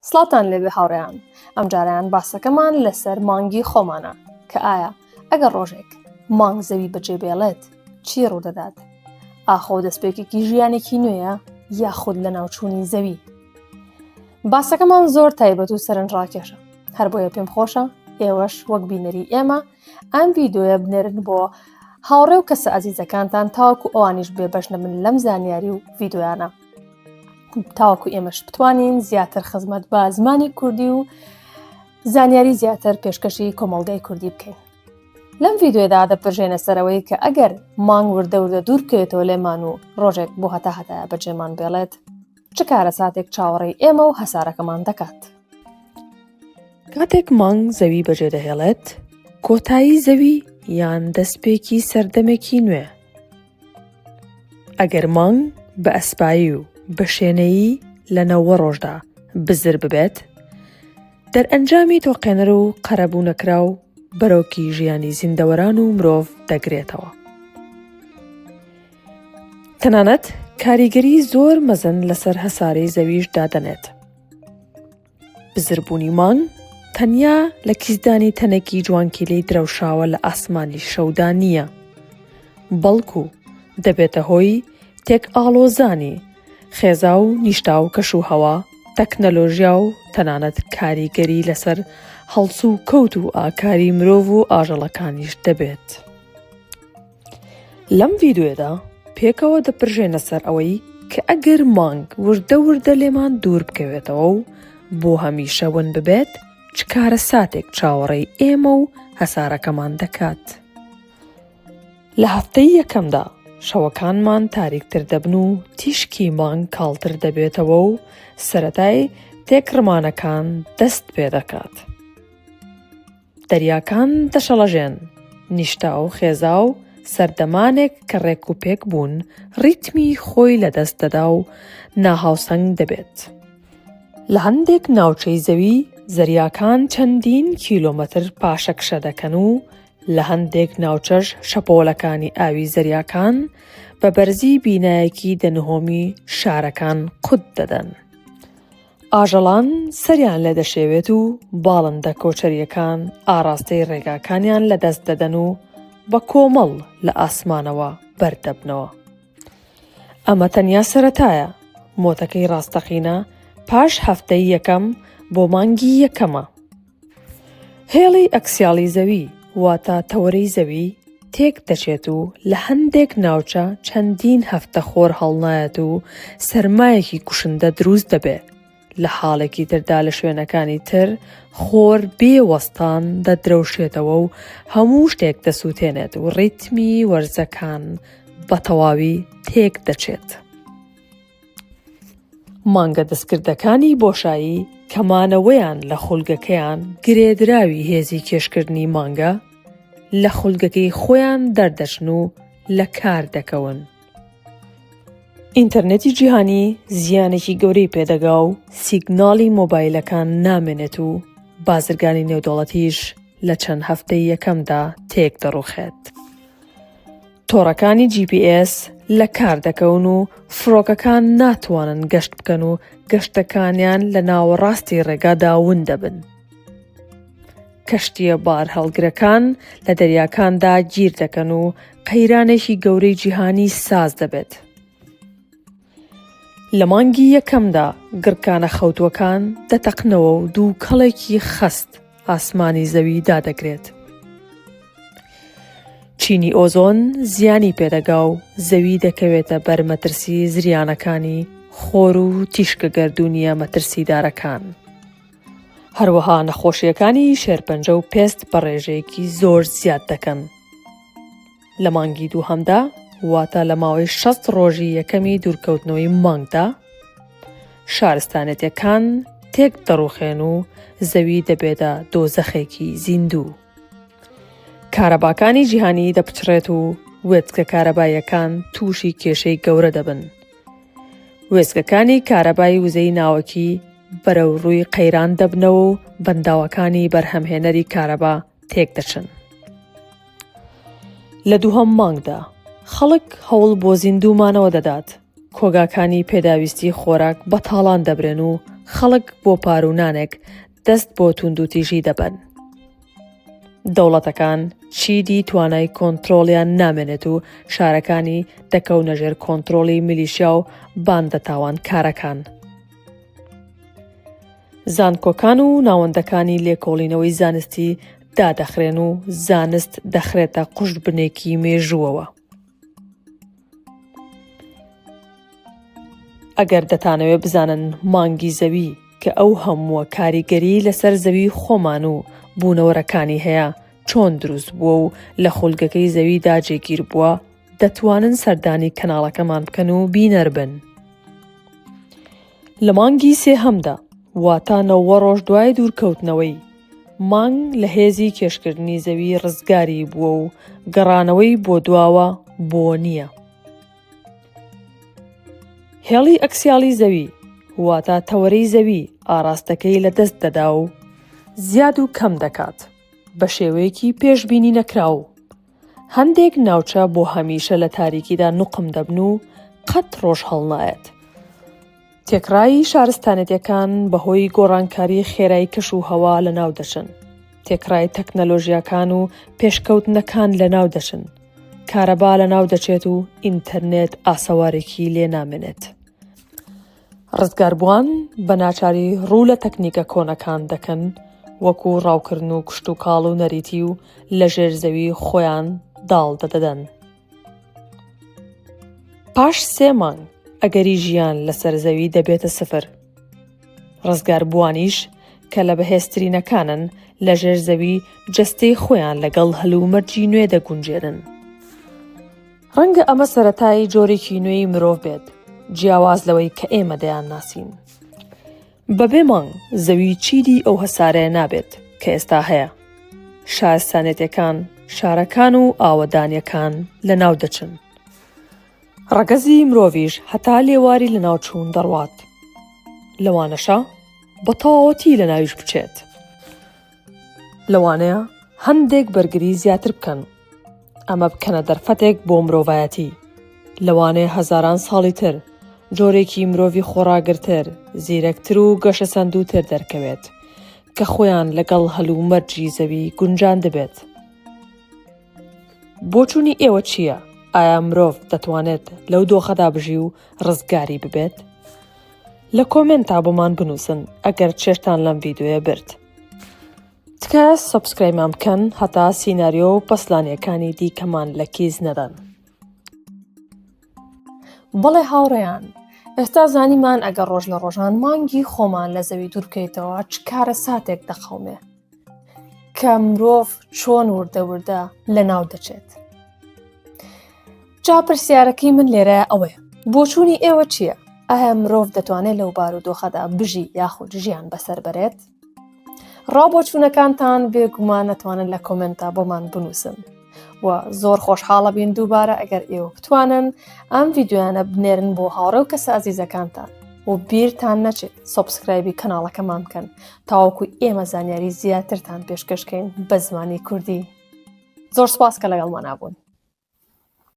سڵاوتان لێبێ هاوڕێیان ئەمجارەیان باسەکەمان لەسەر مانگی خۆمانە کە ئایا ئەگەر ڕۆژێک مانگ زەوی بەجێ بێڵێت چی ڕوودەدات ئاخۆ دەستپێکێکی ژیانێکی نوێیە یاخود لە ناوچوونی زەوی باسەکەمان زۆر تایبەت و سەرنجڕاکێشە هەر بۆیە پێم خۆشە ئێوەش وەک بینەری ئێمە ئەم ڤیدۆیە بنێرن بۆ هاوڕێ و کەسە ئازیزەکانتان تاوەکو ئەوانیش بێبەش نەبن لەم زانیاری و ڤیدۆیانە تاوەکو ئێمەش بتوانین زیاتر خزمەت بە زمانی کوردی و زانیاری زیاتر پێشکەشی کۆمەڵگای کوردی بکەین لەم ڤیدیۆدا دەپرژێنە سەرەوەی کە ئەگەر مانگ وردە وردە دوور بکەوێتەوە لێمان و ڕۆژێک بۆ هەتا هەتایە بەجێمان بێڵێت چ کارەساتێک چاوەڕێی ئێمە و هەسارەکەمان دەکات. کاتێک مانگ زەوی بەجێدەهێڵێت، کۆتایی زەوی یان دەستپێکی سەردەمێکی نوێ؟ ئەگەر مانگ بە ئەسپایی و بە شێنەیی لە نەوە ڕۆژدا بزر ببێت، دەرئەنجامی تۆقێنەر و قەرەبوو نەکراو بەرۆکی ژیانی زیندەوەران و مرۆڤ دەگرێتەوە. تەنانەت کاریگەری زۆر مەزن لەسەر هەسارەی زەویش دادەنێت. بزربوونی مانگ تەنیا لە کیسدانی تەنێکی جوانکیلەی درەوشاوە لە ئاسمانی شەودا نییە، بەڵکو دەبێتە هۆی تێکئاڵۆزانی خێزا و نیشتا و کەش و هەوا، تەکنەلۆژیا و تەنانەت کاریگەری لەسەر هەڵسوکەوت و ئاکاری مرۆڤ و ئاژەڵەکانیش دەبێت. لەم ڤیدیۆیەدا پێکەوە دەپرژێنە سەر ئەوەی کە ئەگەر مانگ وردە وردە لێمان دوور بکەوێتەوە و بۆ هەمیشە ون ببێت چ کارەساتێک چاوەڕێی ئێمە و هەسارەکەمان دەکات. لە هەفتەی یەکەمدا شەوەکانمان تاریکتر دەبن و تیشکی مانگ کاڵتر دەبێتەوە و سەرەتای تێکڕمانەکان دەست پێدەکات. دەریاکان دەشڵەژێن، نیشتا و خێزا و سەردەمانێک کە ڕێک و پێک بوون، ڕیتمی خۆی لەدەست دەدا و ناهاوسەنگ دەبێت. لە هەندێک ناوچەی زەوی، زەریاکان چەندین کیلۆمەتر پاشەکشە دەکەن و لە هەندێک ناوچەش شەپۆلەکانی ئاوی زەریاکان بە بەرزی بینایەکی دە نهۆمی شارەکان قوت دەدەن. ئاژەڵان سەریان لێ دەشێوێت و باڵندە کۆچەرییەکان ئاڕاستەی ڕێگاکانیان لەدەست دەدەن و بە کۆمەڵ لە ئاسمانەوە بەردەبنەوە. ئەمە تەنیا سەرەتایە، مۆتەکەی ڕاستەقینە پاش هەفتەی یەکەم بۆ مانگی یەکەمە. هێڵی ئەکسیاڵی زەوی، واتە تەوەرەی زەوی، تێک دەچێت و لە هەندێک ناوچە چەندین هەفتە خۆر هەڵنایەت و سەرمایەکی کوشندە دروست دەبێ، لە حاڵێکی تردا لە شوێنەکانی تر خۆر بێ وەستان دەدرەوشێتەوە و هەموو شتێک دەسووتێنێت و ڕیتمی وەرزەکان بە تەواوی تێک دەچێت. مانگە دەستکردەکانی بۆشایی کە مانەوەیان لە خولگەکەیان گرێدراوی هێزی کێشکردنی مانگە، لە خولگەکەی خۆیان دەردەچن و لە کار دەکەون. ئینتەرنێتی جیهانی زیانێکی گەورەی پێدەگا و سیگناڵی مۆبایلەکان نامێنێت و بازرگانی نێودەوڵەتیش لە چەند هەفتەی یەکەمدا تێک دەڕوخێت. تۆڕەکانی جی پی ئێس لە کار دەکەون و فڕۆکەکان ناتوانن گەشت بکەن و گەشتەکانیان لە ناوەڕاستی ڕێگادا ون دەبن. کەشتییە بارهەڵگرەکان لە دەریاکاندا گیر دەکەن و قەیرانێکی گەورەی جیهانی ساز دەبێت. لە مانگی یەکەمدا گڕکانە خەوتووەکان دەتەقنەوە و دووکەڵێکی خەست ئاسمانی زەوی دادەگرێت. چینی ئۆزۆن زیانی پێدەگا و زەوی دەکەوێتە بەر مەترسی زریانەکانی خۆر و تیشکە گەردوونییە مەترسیدارەکان. هەروەها نەخۆشییەکانی شێرپەنجە و پێست بە ڕێژەیەکی زۆر زیاد دەکەن. لە مانگی دووهەمدا، واتە لە ماوەی 60 ڕۆژی یەکەمی دوورکەوتنەوەی مانگدا، شارستانێتیەکان تێک دەڕوخێن و زەوی دەبێتە دۆزەخێکی زیندوو. کارەباکانی جیهانی دەپچڕێت و وێستگە کارەباییەکان تووشی کێشەی گەورە دەبن. وێستگەکانی کارەبای وزەی ناوەکی بەرەو ڕووی قەیران دەبنەوە و بەنداوەکانی بەرهەمهێنەری کارەبا تێکدەچن. لە دووهەم مانگدا، خەڵک هەوڵ بۆ زیندوو مانەوە دەدات، کۆگاکانی پێداویستی خۆراک بەتاڵان دەبرێن و. خەڵک بۆ پاروونانێک دەست بۆ توندوتیژی دەبەن. دەوڵەتەکان چیدی توانای کۆنترۆڵیان نامێنێت و شارەکانی دەکەونە ژێر کۆنترۆڵی میلیشیا و باندە تاوانکارەکان. زانکۆکان و ناوەندەکانی لێکۆڵینەوەی زانستی دادەخرێن و زانست دەخرێتە قوژبنێکی مێژووەوە. ئەگەر دەتانەوێ بزانن مانگی زەوی کە ئەو هەمووە کاریگەری لەسەر زەوی خۆمان و بوونەوەرەکانی هەیە چۆن دروست بووە و لە خولگەکەی زەویدا جێگیر بووە، دەتوانن سەردانی کەناڵەکەمان بکەن و بینەر بن. لە مانگی سێهەمدا، واتە نەوە ڕۆژ دوای دوورکەوتنەوەی، مانگ لە هێزی کێشکردنی زەوی ڕزگاری بووە و گەڕانەوەی بۆ دواوە بۆ نییە. هێڵی ئەکسیاڵی زەوی، واتە تەوەرەی زەوی ئاراستەکەی لەدەست دەدا و زیاد و کەم دەکات بە شێوەیەکی پێشبینی نەکراو. هەندێک ناوچە بۆ هەمیشە لە تاریکیدا نوقم دەبن و قەت ڕۆژ هەڵنایەت. تێکڕایی شارستانێتیەکان بەهۆی گۆڕانکاری خێرای کەش و هەوا لەناو دەچن. تێکڕای تەکنەلۆژیاکان و پێشکەوتنەکان لەناو دەچن. کارەبا لەناو دەچێت و ئینتەرنێت ئاسەوارێکی لێ نامێنێت. ڕزگاربووان بە ناچاری ڕوو لە تەکنیکە کۆنەکان دەکەن وەکو ڕاوکردن و کشتوکاڵ و نەریتی و لە ژێر زەوی خۆیان داڵدە دەدەن. پاش سێ مانگ ئەگەری ژیان لەسەر زەوی دەبێتە سفر. ڕزگاربووانیش کە لە بەهێزترینەکانن لە ژێر زەوی جەستەی خۆیان لەگەڵ هەلومەرجی نوێ دەگونجێنن. ڕەنگە ئەمە سەرەتای جۆرێکی نوێی مرۆڤ بێت، جیاواز لەوەی کە ئێمە دەیانناسین. بەبێ مانگ، زەوی چیدی ئەو هەسارەیە نابێت کە ئێستا هەیە. شارستانێتیەکان، شارەکان و ئاوەدانیەکان لەناو دەچن. ڕەگەزی مرۆڤیش هەتا لێواری لەناوچوون دەڕوات. لەوانەشە بە تەواوەتی لەناویش بچێت. لەوانەیە هەندێک بەرگری زیاتر بکەن. ئەمە بکەنە دەرفەتێک بۆ مرۆڤایەتی. لەوانەیە هەزاران ساڵی تر جۆرێکی مرۆڤی خۆڕاگرتر، زیرەکتر و گەشەسەندووتر دەرکەوێت کە خۆیان لەگەڵ هەلومەرجی زەوی گونجاندبێت. بۆچوونی ئێوە چییە؟ ئایا مرۆڤ دەتوانێت لەو دۆخەدا بژی و ڕزگاری ببێت؟ لە کۆمێنتا بۆمان بنووسن ئەگەر چێژتان لەم ڤیدیۆیە برد. تکایە subscribe مان بکەن هەتا سیناریۆ و پەسلانیەکانی دیکەمان لە کیس نەدەن. بەڵێ هاوڕێیان ئێستا زانیمان ئەگەر ڕۆژ لە ڕۆژان مانگی خۆمان لە زەوی دوورکەیتەوە چ کارەساتێک دەقەومێ کە مرۆڤ چۆن وردە وردە لە ناو دەچێت. جا پرسیارەکەی من لێرە ئەوەیە بۆچوونی ئێوە چییە؟ ئایا مرۆڤ دەتوانێت لەو بارودۆخەدا بژی یاخود ژیان بەسەر بەرێت؟ ڕا بۆچوونەکانتان بێگومان نەتوانن لە کۆمنتا بۆمان بنووسن و زۆر خۆشحاڵە بین دووبارە ئەگەر ئێوە بتوانن ئەم ڤیددیویانە بنێرن بۆ هاوڕێ و کەسە ئازیزەکانتان و بیرتان نەچێت subscribe ی کەناڵەکەمان بکەن تاوەکو ئێمە زانیاری زیاترتان پێشکەشکەین بە زمانی کوردی زۆر سپاس کە لەگەڵمانابوون.